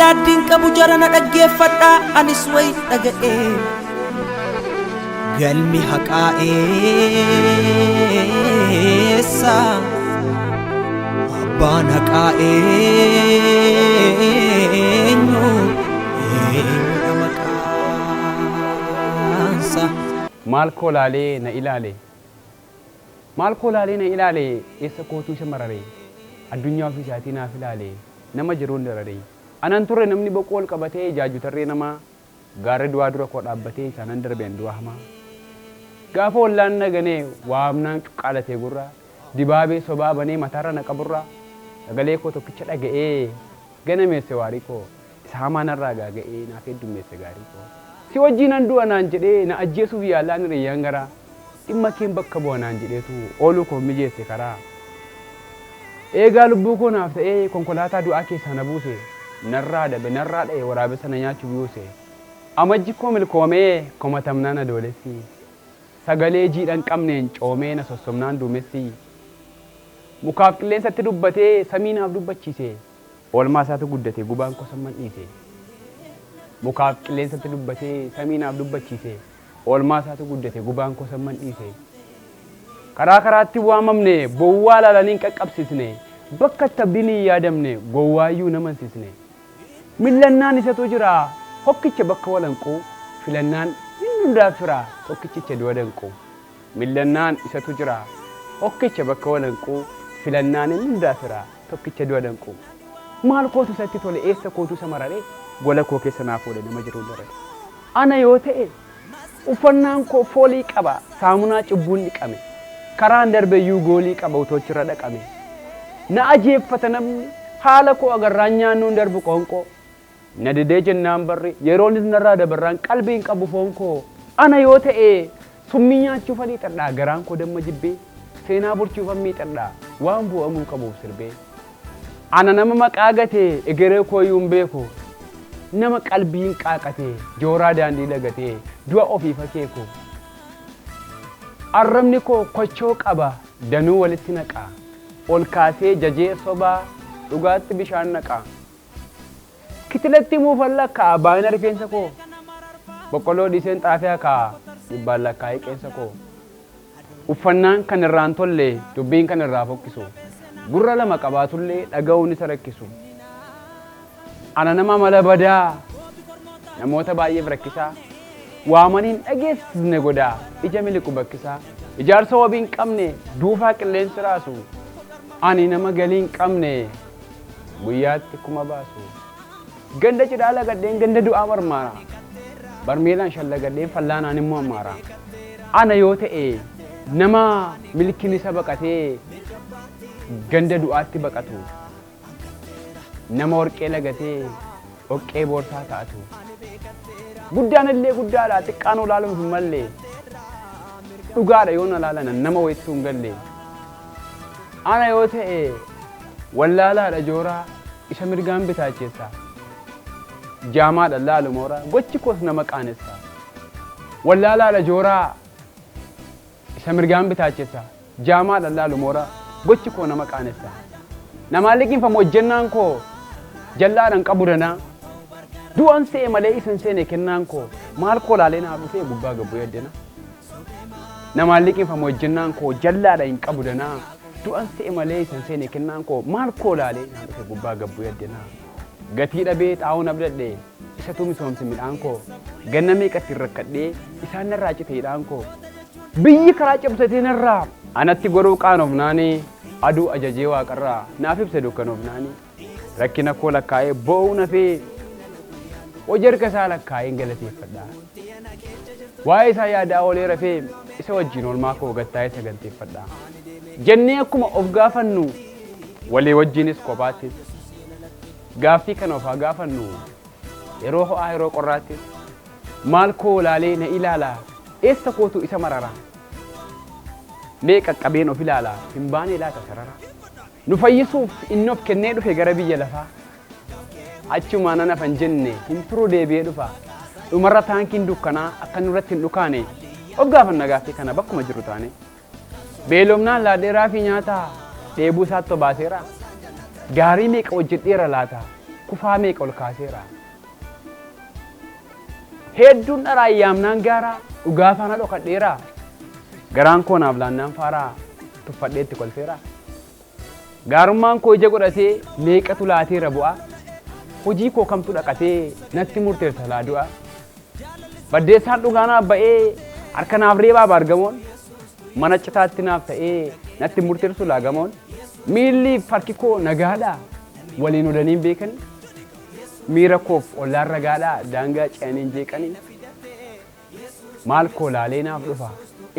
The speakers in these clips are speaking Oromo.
Qadaaddiin qabu jarana dhaggeeffadhaa anis wayi dhaga'e. Galmi haqaa eessa? Abbaan haqaa eenyu? Eenyudha maqaansa? Maal koo laalee na ilaale? Maal koo laalee na ilaale? Eessa kootu isa marare? Addunyaa ofii isaatii naaf ilaale, nama jiruun darare. Anan turre namni boquu ol qabatee ijaajju tarree namaa, gaarri du'aa dura koo dhaabbatee isaanan darbeen du'a hamaa. Gaafa ollaan na ganee waamnaan cuqqaalatee gurra, dibaabee sobaa banee mataarra na qaburra, sagalee koo tokkicha dhaga'ee ganameesse waarii koo, isa hamaa narraa gaaga'ee naaf heddummeesse gaarii koo. Si wajjiinan du'a naan jedhee na ajjeesuuf yaallaan hiriyyaan garaa, dhimma keen bakka bu'a naan jedheetu ooluu koof mijeesse karaa. Eegaa lubbuu koo naaf ta'ee konkolaataa du'aa keessaa na buuse, narraa dabe narraa dha'e waraabessa na nyaachuuf yuuse. Amajji koo milkoomee komatamnaan adoolessi, sagalee jiidha hin qabneen coomee na sossobnaan duumessi. Mukaaf qilleensatti dubbatee samii naaf dubbachiise, oolmaa isaatu guddate gubaan koo samman dhiise. Mukaaf qilleensatti dubbatee samii naaf dubbachiise, oolmaa isaatu guddate gubaan koo samman dhiise. Karaa karaatti waamamne bowwaa laalanii hin qaqqabsiisne, bakka itti abdiin hin yaadamne gowwaayyuu hin amansiisne. Millannaan isatu jira hokkicha bakka walanquu, filannaan inni hundaaf fira tokkichicha du'a danqu. Millannaan isatu jira hokkicha bakka walanquu, filannaan inni hundaaf fira tokkicha du'a danqu. Maal kootu isatti tole eessa kootu isa marare, gola koo keessa naaf oole nama jiruun darare. Ana yoo ta'e uffannaan koo foolii qaba saamunaa cubbuun dhiqame, karaan darbeyyuu goolii qaba utoo achirra dhaqame. Na ajeeffata namni haala koo agarraan nyaannuun darbu qoonqoo. Na didee jennaan barri yeroonis narraa dabarraan qalbii hin qabu foon koo. Ana yoo ta'e summii nyaachuufan hiixadha garaan koo damma jibbee, seenaa bulchuufan miixadha waan bu'amuu qabuuf sirbee. Ana nama maqaa gate egeree kooyyuu hin beeku, nama qalbiin qaaqate jooraa daandii lagatee du'a ofiif akeeku. Arrabni koo kochoo qaba danuu walitti naqa, ol kaasee jajee sobaa dhugaatti bishaan naqa. Kitilatti muufan lakkaa'a baay'ina rifeensa koo, boqqolloo dhiiseen xaafii akaa'a dhibbaan lakkaa'ee qeensa koo. Uffannaan kan irraa hin tolle dubbiin kan irraa fokkisu, gurra lama qabaatullee dhaga'uun isa rakkisu. Ana nama amala badaa namoota baay'eef rakkisaa, waamanii hin dhageessisne godaa ija miliqu bakkisaa, ijaarsa wabii hin qabne duufaa qilleensi raasu, ani nama galii hin qabne guyyaatti kuma baasu. Ganda cidhaa lagadheen ganda du'aa marmaara, barmeelaan shallagadheen fallaanaan immoo ammaara. Ana yoo ta'e nama milkiin isa baqatee ganda du'aatti baqatu, nama warqee lagatee dhoqqee boorsaa kaa'atu. Guddaan illee guddaadha xiqqaan olaaluun hin malle, dhugaadha yoo na laalan nama wayittuu hin galle. Ana yoo ta'e wallaalaadha jooraa isa mirgaan bitaacheessa, jaamaadha laalu mooraa gochi koos nama qaanessa. Wallaalaadha jooraa isa mirgaan bitaachessa, jaamaadha laalu mooraa gochi koo nama qaanessa. Namaan liqinfamu hojjennaan koo jallaadhaan qabu danaa, du'an se'e malee isan seene kennaan koo maal koo laalee naaf dhufee gubbaa gabbuu yaddena. Namaan liqinfamu hojjennaan koo jallaadha hin qabu danaa, du'an se'e malee isan seene kennaan koo maal koo laalee naaf dhufee gubbaa gabbuu yaddena. Gatii dhabee xaa'oon abdadhe isatu misoomse midhaan koo, ganna meeqatti rakkadhee isaan narraa cite hidhaan koo. Biyyi karaa cabsatee narraa anatti goruu qaanofnaanii, aduu ajajee waaqarraa naaf ibse dukkanoofnaanii. Rakkina koo lakkaa'ee boo'uu nafee hojii harka isaa lakkaa'een galateeffadha. Waa'ee isaa yaadaa oolee rafee isa wajjin oolmaa koo gattaa'ee saganteeffadha. Jennee akkuma of gaafannu walii wajjinis kophaattis gaaffii kana of haa gaafannu yeroo ho'aa yeroo qorraattis. Maal koo laalee na ilaala eessa kootu isa marara, mee qaqqabeen of ilaala hin baanee laata sarara. Nu fayyisuuf inni of kennee dhufe gara biyya lafaa, achumaan nan hafa hin jenne hin turu deebi'ee dhufa. Dhumarra taankiin dukkanaa akka nurratti hin dhukaane of gaafanna gaaffii kana bakkuma jirru taane. Beelofnaan laadheeraa fi nyaata dheebuu isaatti obaaseera, gaarii meeqa hojjedheera laata Kufaa meeqa ol kaaseera. Hedduun dharaa yaamnaan gaaraa dhugaa faana dhokadheera. Garaan koo naaf laannaan faaraa tuffadheetti kolfeera. Gaarummaan koo ija godhatee meeqatu laateera bu'aa. Hojii koo kamtu dhaqatee natti murteessa laa du'a. Baddeessaan dhugaa naaf ba'ee harka naaf reebaa baargamoon. Mana citaatti naaf ta'ee natti murteessu laagamoon. Miilli farki koo nagaadhaa waliin odaniin beekanii. Miira koof ollaan ragaadhaa daangaa ce'aniin jeeqanii. Maal koo laalee naaf dhufa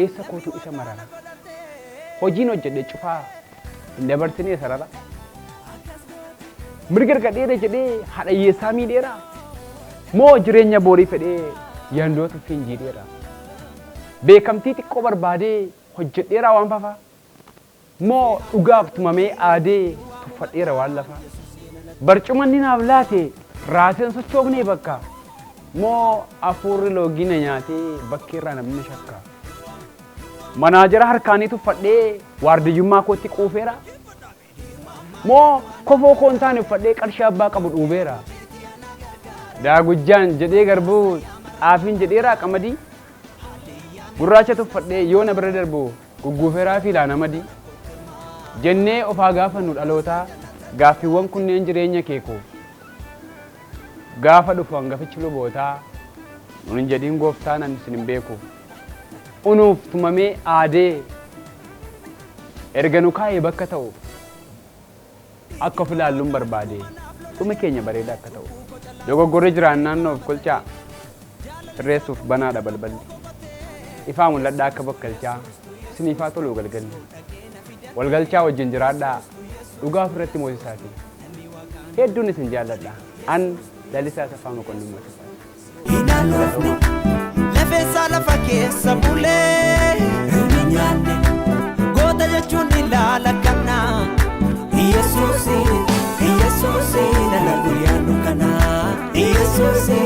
eessa kootu isa marara. Hojiin hojjedhe cufaa hin dabarsinee sarara. Mirga argadheera jedhee haadha hiyyeessaa miidheera. Moo jireenya boorii fedhee yandoo tuffiin jiidheera. Beekamtii xiqqoo barbaadee hojjedheera waan fafa. Moo dhugaaf tumamee aadee tuffadheera waan lafa. Barcuma inni naaf laate raaseen sochoofnee bakka. Moo hafuurri loogii na nyaatee bakkeerraa namni shakka. Manaajara harkaanii tuffadhee waardiyyummaa kootti quufeera. Moo kofoo koo hin taane uffadhee qarshii abbaa qabu dhuubeera. Daagujjaan jedhee garbuu xaafiin jedheeraa qamadii. Gurraacha tuffadhee yoo na bira darbu gugguufeeraa fi laanamadii. Jennee ofaa gaafannu dhalootaa gaaffiiwwan kunneen jireenya keekoo. Gaafa dhufu hangafichi lubootaa nun hin jedhiin gooftaan ani isin hin beeku. Unuuf tumamee aadee erga nu kaa'ee bakka ta'u akka of ilaalluun barbaade dhumi keenya bareeda akka ta'u. Dogoggorri jiraannaan of kolchaa sirreessuuf banaadha balballi. Ifaa mul'adhaa akka bakkalchaa isiniifaa toluu galgalli. Walgalchaa wajjin jiraadhaa dhugaa ofirratti moosisaati. Hedduun isin jaalladha. An Lalisaa Asaffaa Mokonnin Moosisaati. Hinaloofne lafeessaa lafa keessa bulee hin nyaanne goota jechuun ilaala kana. Yesuusi, Yesuusi nala guyyaan dukkana. Yesuusi.